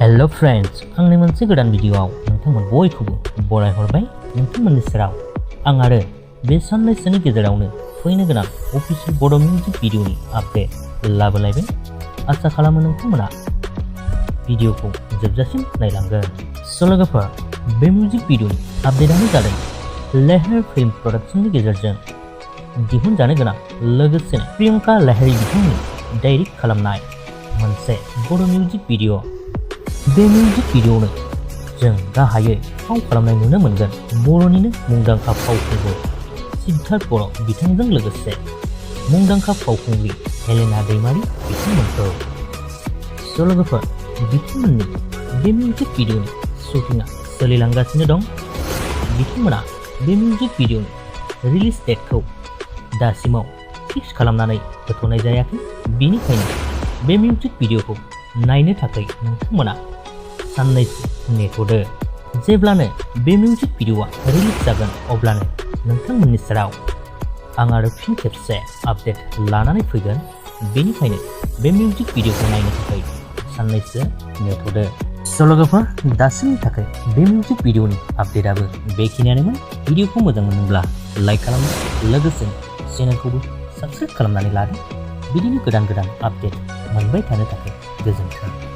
Hello friends, आंनि मोनसे गोदान भिडियोआव नोंथांमोन बयखौबो बरायहरबाय। नोंथांमोननि सेराव आं आरो बे साननैसोनि गेजेरावनो फैनो गोनां अफिसियेल बड' मिउजिक भिडियोनि आपडेट लाबोलायबाय। आसा खालामो नोंथांमोना भिडियोखौ जोबजासिम नायलांगोन। लोगोफोर, बे मिउजिक भिडियोनि आपडेटआनो जादों lahri फिल्म प्रडाक्शननि गेजेरजों दिहुनजानो गोनां लोगोसे प्रियंका lahri बिथांनि डाइरेक्ट खालामनाय मोनसे बड' मिउजिक भिडियो। बे मिउजिक भिडियोआवनो जों गाहायै फाव खालामनाय नुनो मोनगोन बर'निनो मुंदांखा फावखुंगुर सिद्धार्थ बर' बिथांजों लोगोसे मुंदांखा फावखुंग्रि हेलेना दैमारि बिथांमोनखौ। लोगोफोर, बिथांमोननि बे मिउजिक भिडियोनि शुटिंआ सोलिलांगासिनो दं। बिथांमोना बे मिउजिक भिडियोनि रिलिज डेटखौ दासिमाव फिक्स खालामनानै होथ'नाय जायाखै। बेनिखायनो बे मिउजिक भिडियोखौ नायनो थाखाय नोंथांमोना साननैसो नेथ'दो। जेब्लानो बे मिउजिक भिडियोआ रिलिज जागोन अब्लानो नोंथांमोननि सेराव आं आरो फिन खेबसे आपडेट लानानै फैगोन। बेनिखायनो बे मिउजिक भिडियोखौ नायनो थाखाय साननैसो नेथ'दो। लोगोफोर, दासिमनि थाखाय बे मिउजिक भिडियोनि आपडेटआबो बेखिनियानोमोन। भिडियोखौ मोजां मोनोब्ला लाइक खालामदो, लोगोसे चेनेलखौबो साबस्क्राइब खालामनानै लादो। बिदिनो गोदान गोदान आपडेट मोनबाय थानो थाखाय गोजोन्थों।